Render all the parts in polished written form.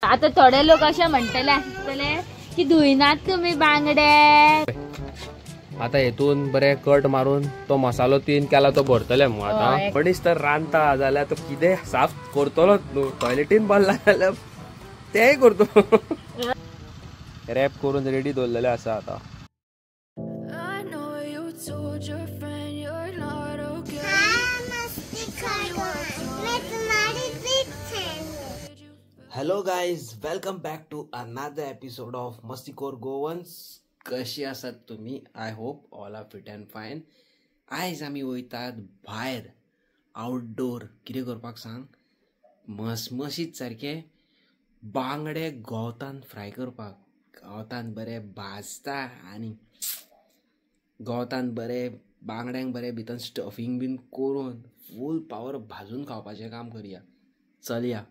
आता थोडे लोक अशे म्हणटले आसतले की धुयनात तुमी बांगडे। आता हेतून बरे कट मारून तो मसालो तीन केला तो भरतले मग। आता मनीस तर रांदता जाल्यार तो कितें साफ करतलोच न्हू, टॉयलेटीन भरला जाल्यार तेय करतो। रॅप करून रेडी दवरलेले आसा आता। Hello guys, welcome back to another episode of Mastikhor Goans. कशी आसात तुम्ही? I hope all are fit and fine. आयज आमी वयतात भायर आउटडोर कितें करपाक सांग, मसमशीत सारके बांगडे गवतान फ्राय करपाक। गवतान बरे भाजता आनी गवतान बरे बांगड्यांक बरे भितर स्टफींग बीन करून फूल पावर भाजून खावपाचें काम करया। चलया,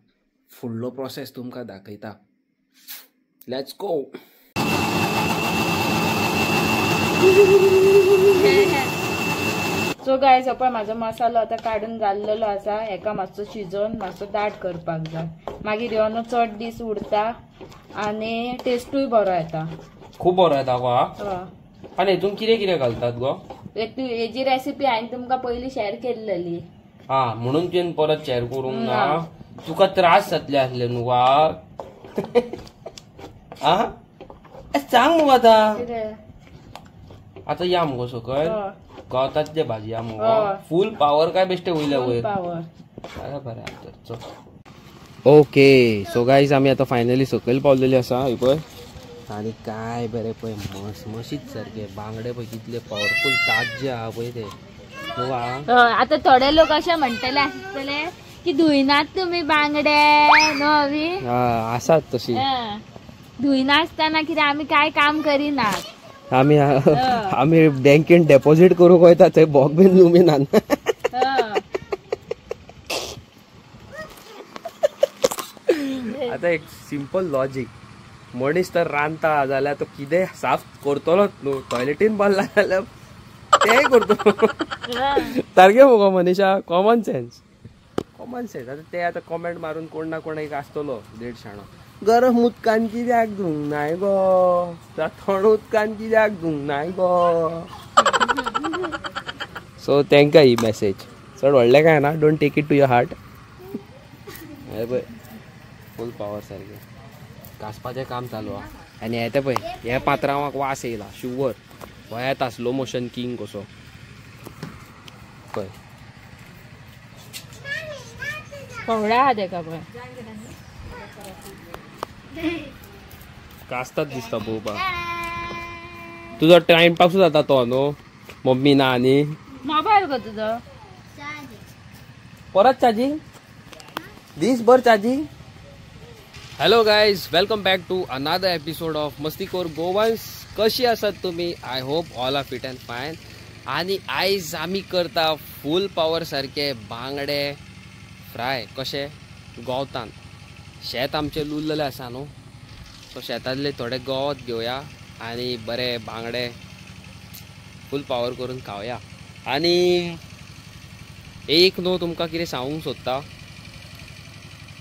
फुडलो प्रोसेस तुमकां दाखयता। Let's go. So guys, पळय म्हाजो मसालो आतां काडून जाल्लेलो आसा। हेका मातसो शिजोवन मातसो दाट करपाक जाय, मागीर ह्यो न्हू चड दीस उरता आनी टेस्टूय बरो येता, खूब बरो येता गो। आनी हेतून कितें कितें घालतात गो? हेजी रेसिपी हांवें तुमकां पयलीं शेअर केल्लेली। हा, म्हणून तुवें परत शेअर करूंक ना, तुका त्रास जातले आसले न्हू गा। आ सांग मुगो आतां, आतां या मुगो सकयल गवतातले भाजी या मुगो, फूल पावर काय बेश्टे वयल्या वयर। बरें तर चल। ओके सो गायज, आमी आतां फायनली सकयल पावलेली आसा हय पळय। आनी काय बरें पळय मसमशीत सारके बांगडे पळय कितले पावरफूल ताज्जे आहा पळय ते। आतां थोडे लोक अशे म्हणटले आसतले की धुयनात तुमी बांगडे न्हू अवी? आसात तशी धुयनासतना कितें आमी काय काम करिनात, आमी आमी बँकेन डेपॉझिट करूंक वयता थंय बोक बीन लुमिनात। आतां एक सिंपल लॉजीक, मनीस तर रांदता जाल्यार तो कितें साफ करतलोच न्हू, टॉयलेटीन भरला जाल्यार तेय करतो। सारकें मुगो मनीषा, कॉमन सेन्स, कॉमन सेन्स। आतां ते आतां कॉमेंट मारून कोण ना कोण एक आसतलो देड शाणो, गरम उदकान कित्याक धुवंक नाय गो, थंड उदकान कित्याक धुवंक नाय गो। सो तांकां ही मॅसेज चड व्हडलें काय ना, don't take it to your heart. हे पळय फूल पावर सारकें कासपाचें काम चालू आहा। आनी येता पळय हे पात्रांवाक वास येयला शुवर, हो येता स्लो मोशन किंग कसो पळय। पवळा आहा तेका पळय, कास्ताच दिसता पळोवपाक। तुजो टायम पासूच जाता तो न्हू, मम्मी ना आनी मोबायल गो तुजो परत चार्जिंग दीसभर charging. Hello guys, welcome back to another episode of Mastikhor Goans. कशी आसात तुमी? I hope all are fit and fine. आनी आयज आमी करता फूल पावर सारके बांगडे फ्राय। कशे? गवतान। शेत आमचें लुल्लेलें आसा न्हू, सो शेतांतले थोडे गवत घेवया आनी बरे बांगडे फूल पावर करून खावया। आनी एक न्हू तुमकां कितें सांगूंक सोदता,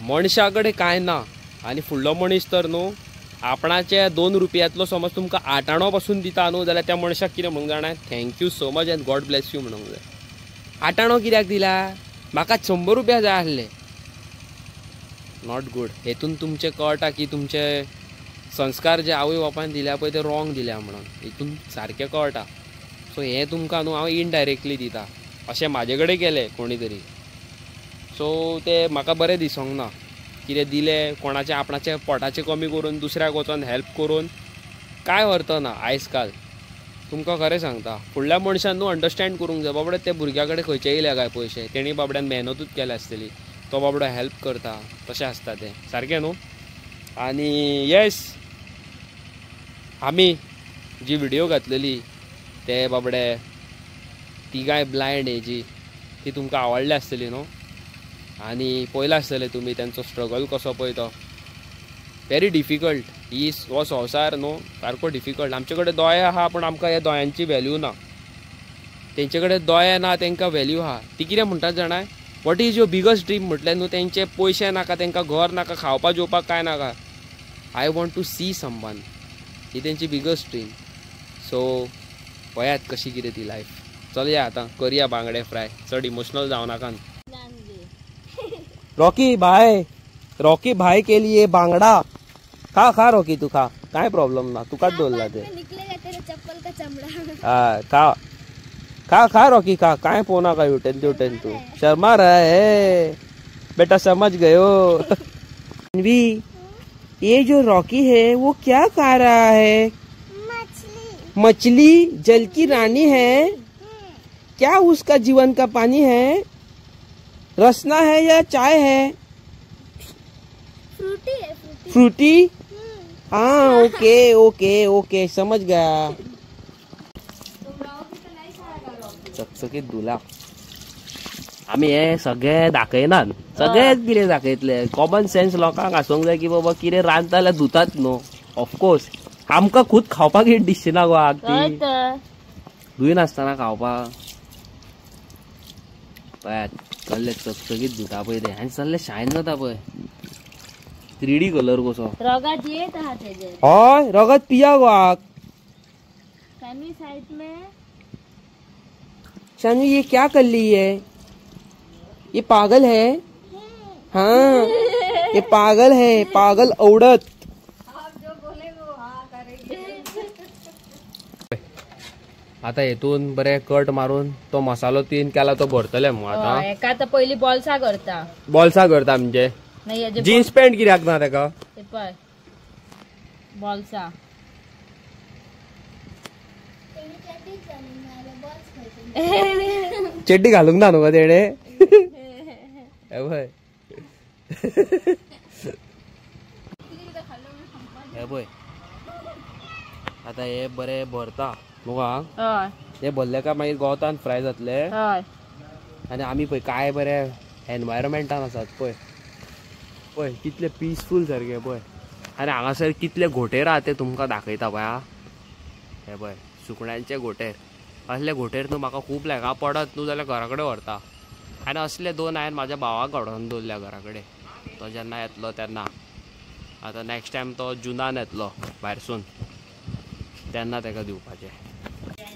मनशा कडेन कांय ना आनी फुडलो मनीस तर न्हू आपणाचे 2 रुपयांतलो समज तुमकां 8 आणो पासून दिता न्हू, जाल्यार त्या मनशाक कितें म्हणूंक जाणा, thank you so much and God bless you म्हणूंक जाय। 8 आणो कित्याक दिला? म्हाका 100 रुपया जाय आसले। Not good. हेतून तुमचें कळटा की तुमचे संस्कार जे आवय बापायन दिल्या पळय ते रॉंग दिल्या म्हणून, हेतून सारकें कळटा। सो हें तुमकां न्हू हांव इनडायरेक्टली दिता, अशें म्हाजे कडेन केलें कोणी तरी, सो तें म्हाका बरें दिसोंक ना। कितें दिलें कोणाचें आपणाचें पोटाचें कमी करून दुसऱ्याक वचोन हेल्प करून कांय अर्थ ना आयज काल। तुमकां खरें सांगता, फुडल्या मनशान न्हू अंडरस्टँड करूंक जाय, बाबडे ते भुरग्या कडेन खंयचे येयल्या काय पयशे, तेणी बाबड्यान मेहनतूच केल्या आसतली, तो बाबडो हेल्प करता, तशें आसता तें सारकें न्हू। आनी येस, आमी जी व्हिडियो घातलेली ते बाबडे तिगाय ब्लायंड हेजी, ती तुमकां आवडल्या आसतली न्हू। आनी पळयलां आसतलें तुमी तेंचो स्ट्रगल कसो पळय तो, व्हेरी डिफिकल्ट। ही हो संवसार न्हू सारको डिफिकल्ट। आमचे कडेन दोळे आहा पूण आमकां ह्या दोळ्यांची व्हॅल्यू ना, तेंचे कडेन दोळे ना तेंकां व्हॅल्यू आहा। ती कितें म्हणटात जाणाय, What is your biggest dream म्हटल्यार न्हू तेंचे पयशे नाका, तेंकां घर नाका, खावपा जेवपाक कांय नाका, I want to see someone, ही तेंची बिगस्ट ड्रीम. सो पळयात कशी कितें ती लायफ. चलया आतां करया बांगडे फ्राय, चड इमोशनल जावं नाका. रॉकी भाय, रॉकी भाय के लिए बांगडा खा खा रॉकी, तू खा, काय प्रॉब्लम ना, तुकाच दवरला ते. हा खा खा खा रॉकी खा, काय पोना का उठेन ते उठेन, तू शर्मा रहा है बेटा, समझ गयो. ये जो रॉकी है वो क्या खा रहा है? मछली. मछली जल की रानी है क्या? उसका जीवन का पानी है, रसना है या चाय है? फ्रूटी है, फ्रूटी. फ्रूटी, हाँ ओके ओके ओके समझ गया. चकचकीत धुला. आमी हे सगळे दाखयनात, सगळेच कितें दाखयतले. कॉमन सेन्स लोकांक आसूंक जाय की बाबा कितें रांदता जाल्यार धुतात न्हू. ऑफकोर्स आमकां खूद खावपाक एक दिसना गो आग ती धुयनासतना खावपाक. पळयात कसले चकचकीत धुता पळय ते, आनी सगळे शायन जाता पळय, 3D colour कसो. रगत येत आहा तेजेर. हय रगत पिया गो आग. साइड में शानू ये क्या कर ली है? ये पागल है. हाँ ये पागल है, पागल औरत. आप जो बोले वो हाँ करेंगे. आता हेतून बरे कट मारून तो मसालो तीन केला तो भरतले मग आता. एका तर पहिली बॉल्सा करता, बॉल्सा करता म्हणजे जीन्स पॅन्ट कित्याक ना तेका? बॉल्सा चेड्डी घालूंक ना न्हू तेणे. हे पळय आता हे बरे भरता न्हू. हे भरले काय मागीर गोतान फ्राय जातले. आनी आमी पळय काय बरे एनवायरमेंटान आसात पळय, पळय कितले पिसफूल सारके पळय. आनी हांगासर कितले घोंटेर आहा ते तुमकां दाखयता पळय. हे पळय सुकण्यांचे घोंटेर, असले घोंटेर न्हू म्हाका खूब लायक. हांव पडत न्हू जाल्यार घरा कडेन व्हरता. आनी असले दोन हांवें म्हाज्या भावाक घडोवन दवरल्या घरा कडेन, तो जेन्ना येतलो तेन्ना. आतां नॅक्स्ट टायम तो जुनान येतलो भायरसून, तेन्ना ताका दिवपाचें.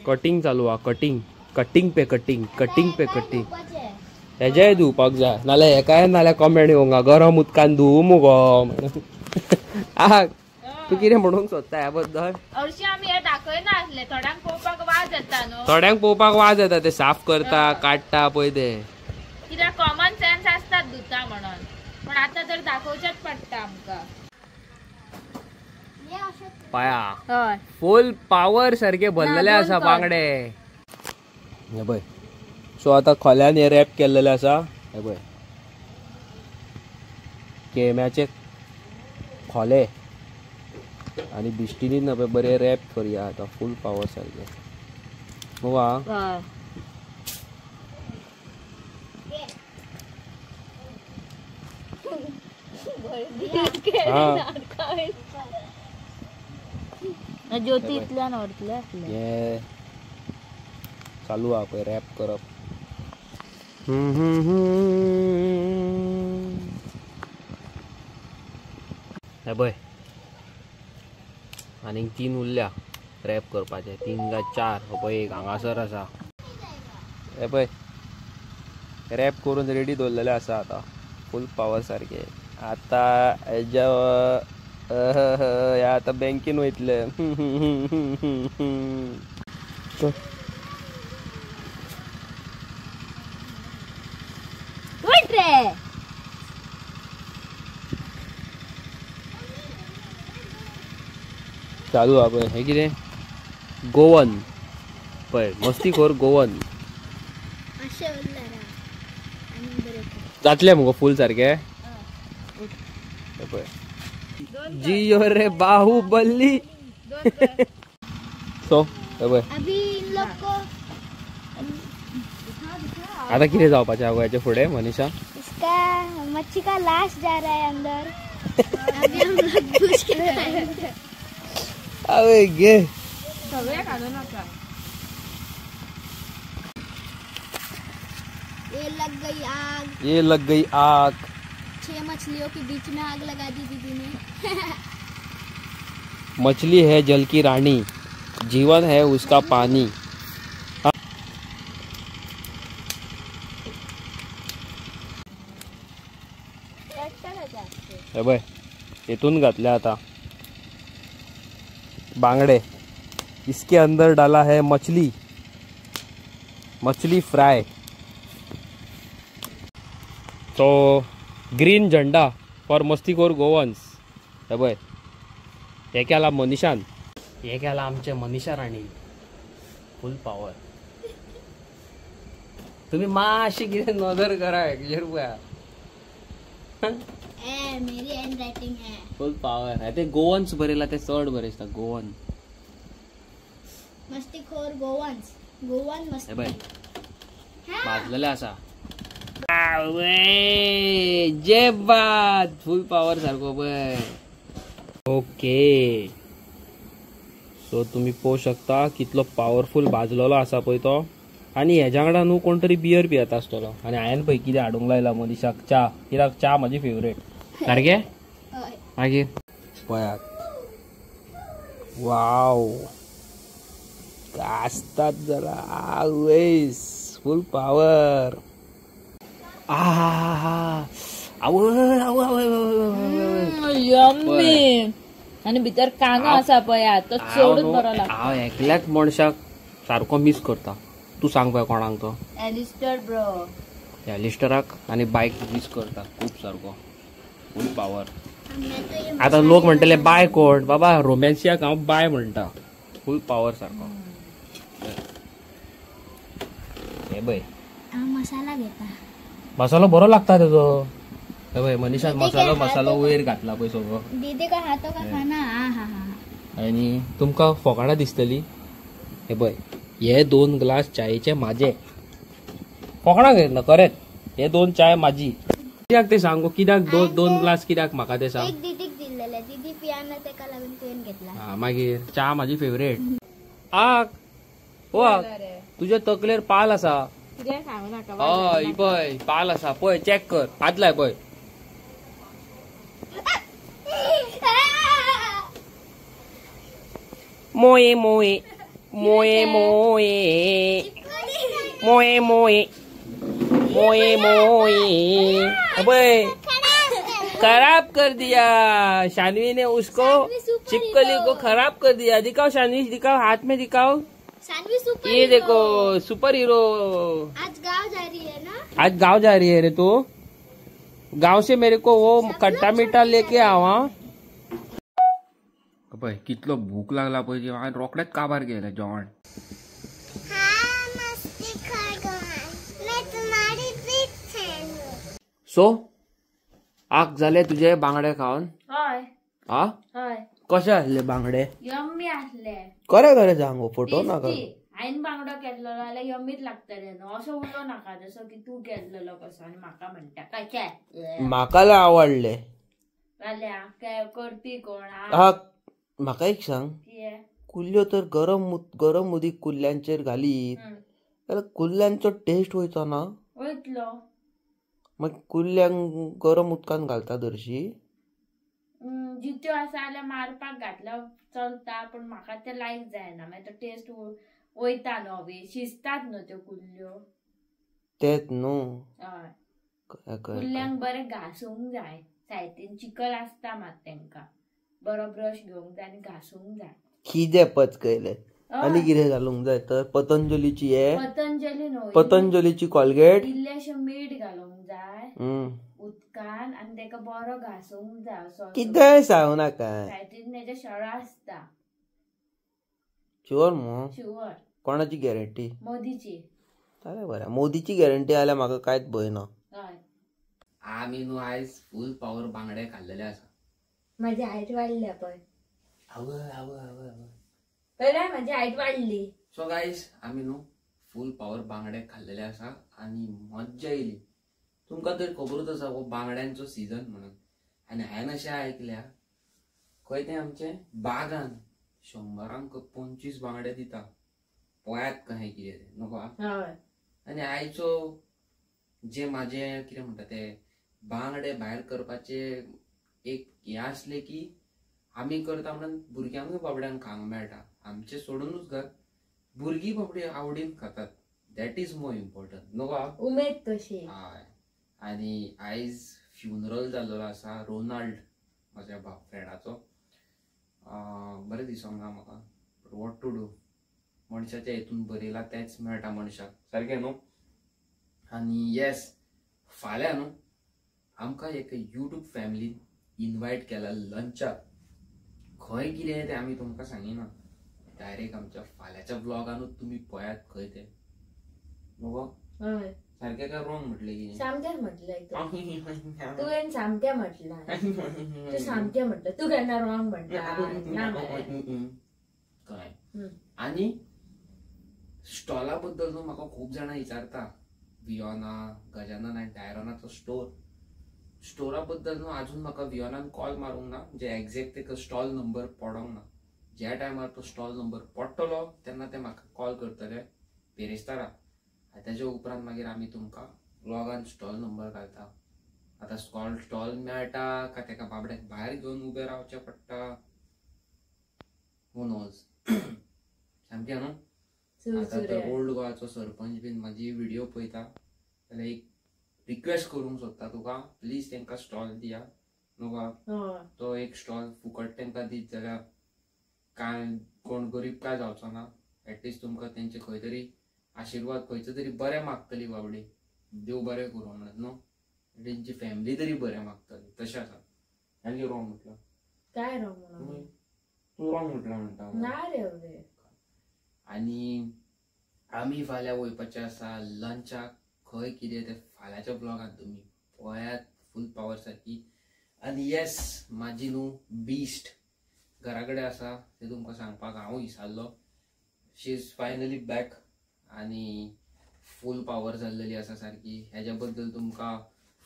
कटींग चालू आहा, कटींग, कटींग पे कटींग, कटींग पे कटींग. हेजेय धुवपाक जाय, नाल्यार हेकाय नाल्यार कमेंट येवंक गरम उदकान धुवू मुगो. आह तूं कितें म्हणूंक सोदता ह्या बद्दल? हरशीं आमी हे दाखयनासले, थोड्यांक पळोवपाक वाज येता न्हू. थोड्यांक पळोवपाक वाज येता, ते साफ करता काडटा पळय ते. कित्याक कॉमन सेन्स आसतात धुता म्हणून, पण आतां तर दाखोवचेच पडटा आमकां. पाया फुल पावर सारके भरलेले आसा बांगडे. हे पळय सो आतां खोल्यान हे रॅप केल्लेले आसा. हे पळय केम्याचे खोले आनी बिश्टीनी ना पळय बरे रॅप करुया आतां फूल पावर सारके. वा ज्योती इतल्यान व्हरतले आसले. हे चालू आहा पळय रॅप करप. हे पळय आनीक 3 उरल्या रॅप करपाचे, 3 काय 4. पळय एक हांगासर आसा. हे पळय रॅप करून रेडी दवरलेले आसा आतां फूल पावर सारके. आतां हेज्या ह्या आतां बँकेन वयतले. चालू आहा पळय. हें कितें गोवन पळय, मस्तीखोर गोवन जातले मुगो फूल सारके. पळय जियो रे बाहुबली. सो पळय आता कितें जावपाचें आगो हेच्या फुडें मनीषा? इसका मच्छी का लाश जा रहा है अंदर. अभी हम लोग पूछ के खाएंगे. अवे गे सगळे घालू नका. ये लग गई. गई आग, ये लग गई आग। 6 मछलियों के बीच में आग लगा दी दीदी ने। मछली है जल की रानी, जीवन है उसका पानी। हे पळय हेतून घातले आता बांगडे, इसके अंदर डाला है मछली, मछली फ्राय। तो ग्रीन झंडा फॉर मस्तीखोर गोवन्स। हे पळय हे केला मनीषान, हे केला आमचे मनीषा राणी। फुल पावर। तुम्ही मातशी कितें नजर करा हेजेर पळया। मेरी हैंड राइटिंग है फुल पावर। ते गोवन्स बरयला ते चड बरें दिसता। गोवन मस्तीखोर गोवन्स, गोवन मस्ती भाजलेले आसा। जे बात फुल पावर सारको पळय। ओके सो तुम्ही पळोवंक शकता कितलो पावरफुल भाजलेलो आसा पळय तो। आनी हेज्या वांगडा न्हू कोण तरी बियर पियेता आसतलो। आनी हांवें पळय कितें हाडूंक लायला मनीषाक, च्या। कित्याक च्या म्हजी फेवरेट सारकें। मागीर पळयात, वाव गाजतात जरा, आवयस फुल पावर। आहा आवय आवय यम्मी। आनी भितर कांदो आसा पळयात, तो चडूच बरो लागता। हांव एकल्याच मनशाक सारको मीस करता। तूं सांग पळय कोणाक तो? Alastair bro. एलिस्टराक आनी बायक मीस करता खूब सारको, फूल पावर। आतां लोक म्हणटले बाय कोण? बाबा रोमॅन्सियाक हांव बाय म्हणटा, फूल पावर सारको। हे पळय मसाला घेता, मसालो बरो लागता तेजो। हे पळय मनीषान मसालो मसालो वयर घातला पळय सगळो। दीदी का हाथों का खाना। हा हा। आनी तुमकां फोकाणां दिसतली। हे पळय हे 2 ग्लास चायेचे माझे, फोकाणां घेतना खरेंच हे 2 चाय माझी। कित्याक ते सांगू, कित्याक 2 ग्लास कित्याक म्हाका ते सांग? एक दीदीक दिल्लेले, दीदी पियाना तेका लागून तुवें घेतला। हा मागीर च्या माझी फेवरेट। आग ओ आग, तुझ्या तकलेर पाल आसा। कितें सांगू नाका। हय पळय पाल आसा पळय, चॅक कर, हात लाय पळय। मोये मोये मोये मोये मोये मोये मोये मोये। अबे खराब कर दिया शानवी ने उसको, छिपकली को खराब कर दिया। दिखाओ शानवी, दिखाओ हाथ में दिखाओ। शानवी सुपर, ये देखो सुपर हीरो। आज गांव जा रही है ना? आज गांव जा रही है रे तू। गांव से मेरे को वो खट्टा मीठा लेके आवा। पळय कितलो भूक लागला पळय, हांवें रोखडेच काबार केलें जेवण। सो आग जाले तुझे बांगडे खावन? हय। आ हय। कशे आसले बांगडे? यम्मी आसले। खरें खरें सांगू, फोटो नाका। हांवें बांगडो केल्लो जाल्यार यम्मीच लागतले न्हू, असो उलो नाका जसो की तूं केल्लो कसो आनी म्हाका म्हणटा कशें। म्हाका लय आवडले। जाल्यार करपी कोण? म्हाका एक सांग, कुल्ल्यो तर गरम गरम उदीक कुल्ल्यांचेर घालीत जाल्यार कुल्ल्यांचो टेस्ट वयचो ना? वयतलो। मागीर कुल्ल्यांक गरम उदकान घालता दर्शी? जित्यो आसा जाल्यार मारपाक घातल्यार चलता, पूण म्हाका ते लायक जायना, मागीर तो टेस्ट वयता न्हू बी, शिजतात न्हू त्यो कुल्ल्यो। तेच न्हू। हय, कुल्ल्यांक बरें घासूंक जाय, सायटीन चिकल आसता मात तेंकां बरो ब्रश घेवंक जाय आनी घासूंक जाय। कितें पचकयलें आनी कितें घालूंक जाय तर? पतंजलीची हे, पतंजली न्हू, पतंजलीची कॉलगेट, इल्लेशें मीठ घालूंक जाय उदकान आनी तेका बरो घासूंक जाय असो। कितेंय सांगू नाका, सायटीन तेजे शळ आसता। शुअर मो? शुअर। कोणाची गॅरंटी? मोदीची। जालें बरें, मोदीची गॅरंटी आल्यार म्हाका कांयच भंय ना। हय। आमी न्हू आयज फूल पावर बांगडे खाल्लेले आसा। माझी हायट वाडल्या पळय। आवय आवय आवय आवय, पळय माझी हायट वाडली। सो गायज आमी न्हू फूल पावर बांगडे खाल्लेले आसा आनी मज्जा येयली। तुमकां तर खबरूच आसा हो बांगड्यांचो सिजन म्हणून। आनी हांवें अशें आयकल्या खंय तें आमचे बागान 100 25 बांगडे दिता, पळयात कशें कितें तें नको। आनी आयचो जे म्हाजें कितें म्हणटा ते बांगडे भायर करपाचे एक हें आसलें की आमी करता म्हणून भुरग्यांकूय बाबड्यांक खावंक मेळटा. आमचें सोडूनच घाल, भुरगीं बाबडी आवडीन खातात. That is more important न्हू गो? उमेद तशी. हय. आनी आयज फ्युनरल जाल्लो आसा रोनाल्ड म्हाज्या फ्रेंडाचो. बरें दिसोंक ना म्हाका, बट what to do, मनशाच्या हितून बरयलां तेंच मेळटा मनशाक, सारकें न्हू? आनी येस, फाल्यां न्हू आमकां एक युट्यूब फॅमिलीन इनवायट केला लंचाक. खंय कितें तें आमी तुमकां सांगिना, डायरेक्ट आमच्या फाल्यांच्या ब्लॉगानूच तुमी पळयात खंय तें. मगो सारकें काय रॉंग म्हटलें कितें? सामकेंच म्हटलें तुवें, सामकें म्हटलां तूं, सामकें म्हटलें तूं, केन्ना रॉंग म्हणटा? कळ्ळें. आनी स्टॉला बद्दल न्हू म्हाका खूब जाणां विचारता, वियोना, गजानन आनी टायरोनाचो स्टोर. स्टोरा बद्दल न्हू अजून म्हाका वियोनान कॉल मारूंक ना, म्हणजे एग्जॅक्ट तेका स्टॉल नंबर पडोंक ना. ज्या टायमार तो स्टॉल नंबर पडटलो तेन्ना ते म्हाका कॉल करतले बिरेस्तारा. आनी तेज्या उपरांत मागीर आमी तुमकां ब्लॉगान स्टॉल नंबर घालता. आतां स्टॉल मेळटा काय तेका बाबड्याक भायर घेवन उबें रावचें पडटा, हू नोज. सामकें न्हू? आतां तर ओल्ड गोवाचो सरपंच बीन म्हाजी व्हिडियो पळयता जाल्यार एक रिक्वेस्ट करूंक सोदता तुका, प्लीज तांकां स्टॉल दिया न्हू गो? तो एक स्टॉल फुकट तांकां दीत जाल्यार काय कोण गरीब काय जावचो ना. एटलिस्ट तुमकां तेंचे खंय तरी आशिर्वाद, खंयचो तरी बरें मागतली बाबडी, देव बरें करूं म्हणत न्हू, तेंची फॅमिली तरी बरें मागतली. तशें आसा. आनी रॉंग म्हटलं काय? रॉंग म्हणून तूं रॉंग म्हटलं म्हणटा ना रे. आनी आमी फाल्यां वयपाचें आसा लंचाक, खंय कितें तें फाल्यांच्या ब्लॉगान तुमी पळयात फूल पावर सारकी. आनी येस, म्हाजी न्हू बिस्ट घरा कडेन आसा तें तुमकां सांगपाक हांव विसरलो. शी is finally back आनी फूल पावर जाल्लेली आसा सारकी. हेज्या बद्दल तुमकां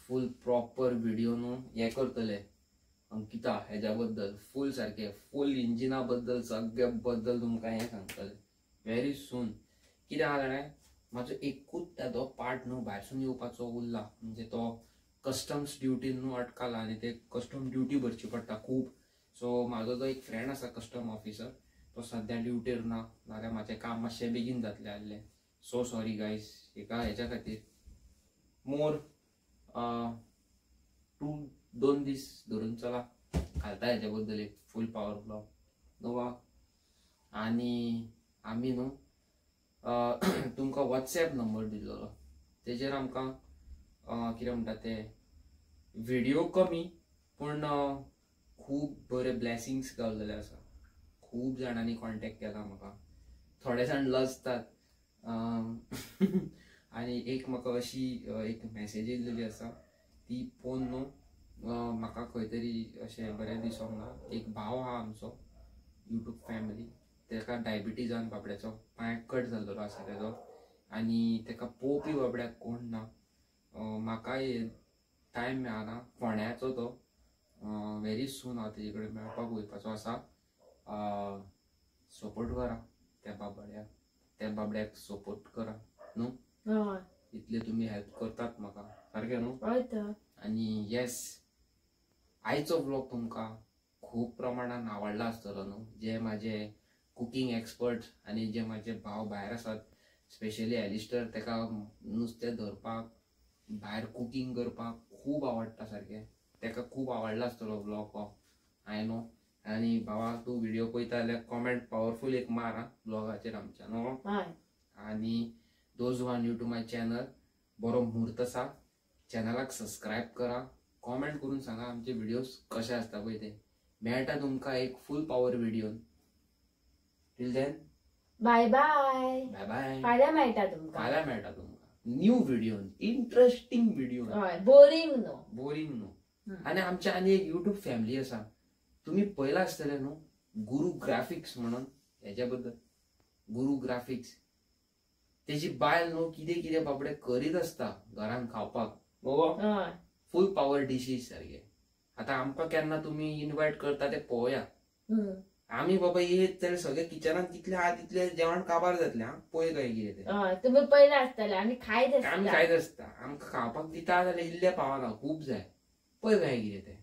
फूल प्रॉपर व्हिडियो न्हू हें करतले अंकिता, हेज्या बद्दल फूल सारकें फूल इंजिना बद्दल सगळे बद्दल तुमकां हें सांगतलें व्हेरी सून. कितें आहा जाणा, म्हाजो एकूच ताजो पार्ट न्हू भायरसून येवपाचो उरला, म्हणजे तो कस्टम्स ड्युटीन न्हू अटकाला आनी ते कस्टम ड्युटी भरची पडटा खूब. सो म्हाजो जो एक फ्रेंड आसा कस्टम ऑफिसर, तो सद्या ड्युटीर ना, नाल्यार म्हाजें काम मातशें बेगीन जातलें आहलें. सो सॉरी गायज एका हेच्या खातीर. मोर 2 दीस धरून चला घालता हेच्या बद्दल एक फूल पावर ब्लॉग न्हू. आनी आमी न्हू तुमकां वॉट्सएप नंबर दिल्लो, तेजेर आमकां कितें म्हणटा ते व्हिडियो कमी पूण खूब बरे ब्लेसिंग्स गावलेले आसा. खूब जाणांनी कॉन्टेक्ट केला म्हाका, थोडे जाण लजतात. आनी एक म्हाका अशी एक मॅसेज येयल्लेली आसा, ती पळोवन न्हू म्हाका खंय तरी अशें बरें दिसोंक ना. एक भाव आहा आमचो युट्यूब फॅमिली, तेका डायबिटीजान बाबड्याचो पांय कट जाल्लो आसा तेजो, आनी तेका पळोवपी बाबड्याक कोण ना. म्हाकाय टायम मेळना, फोंड्याचो तो. व्हेरी सून हांव तेजे कडेन मेळपाक वयपाचो आसा. सपोर्ट करा त्या बाबड्याक, त्या बाबड्याक सपोर्ट करा न्हू, इतले तुमी हेल्प करतात म्हाका, सारकें न्हू? आनी येस, आयचो ब्लॉग तुमकां खूब प्रमाणान आवडला आसतलो न्हू. जे म्हाजे कुकींग एक्सपर्ट आनी जे म्हाजे भाव भायर आसात, स्पेशली एलिस्टर, तेका नुस्तें धरपाक भायर कुकींग करपाक खूब आवडटा सारकें, तेका खूब आवडला आसतलो ब्लॉग हो, I know. आनी भावा तूं व्हिडियो पळयता जाल्यार कॉमेंट पावरफूल एक मार आं ब्लॉगाचेर आमच्या न्हू. आनी those who are new to my channel, बरो म्हूर्त आसा, चॅनलाक सबस्क्रायब करा, कॉमेंट करून सांगा आमचे व्हिडियोज कशे आसता पळय ते. मेळटा तुमकां एक फूल power व्हिडियोन. Till then bye bye. Bye bye. फाल्यां मेळटा तुमकां, फाल्यां मेळटा तुमकां न्यू व्हिडियोन, इंट्रस्टींग व्हिडियो, बोरींग न्हू, बोरींग न्हू. आनी आमच्या आनी एक युट्यूब फॅमिली आसा, तुमी पळयला आसतलें न्हू, गुरू ग्राफिक्स म्हणून. हेज्या बद्दल गुरू ग्राफिक्स, तेजी बायल न्हू कितें कितें बाबडे करीत आसता घरान खावपाक, फूल पावर डिशीज सारके. आतां आमकां केन्ना तुमी इनवायट करता ते पळोवया. आमी बाबा येत जाल्यार सगळे किचनात कितले आहा तितले जेवण काबार जातलें. आं, पळय काय कितें तें. हय, तुमी पयले आसतले, आमी खायत आमी आसता. खायत आसता. आमकां खावपाक दिता जाल्यार इल्लें पावना, खूब जाय. पळय काय कितें तें.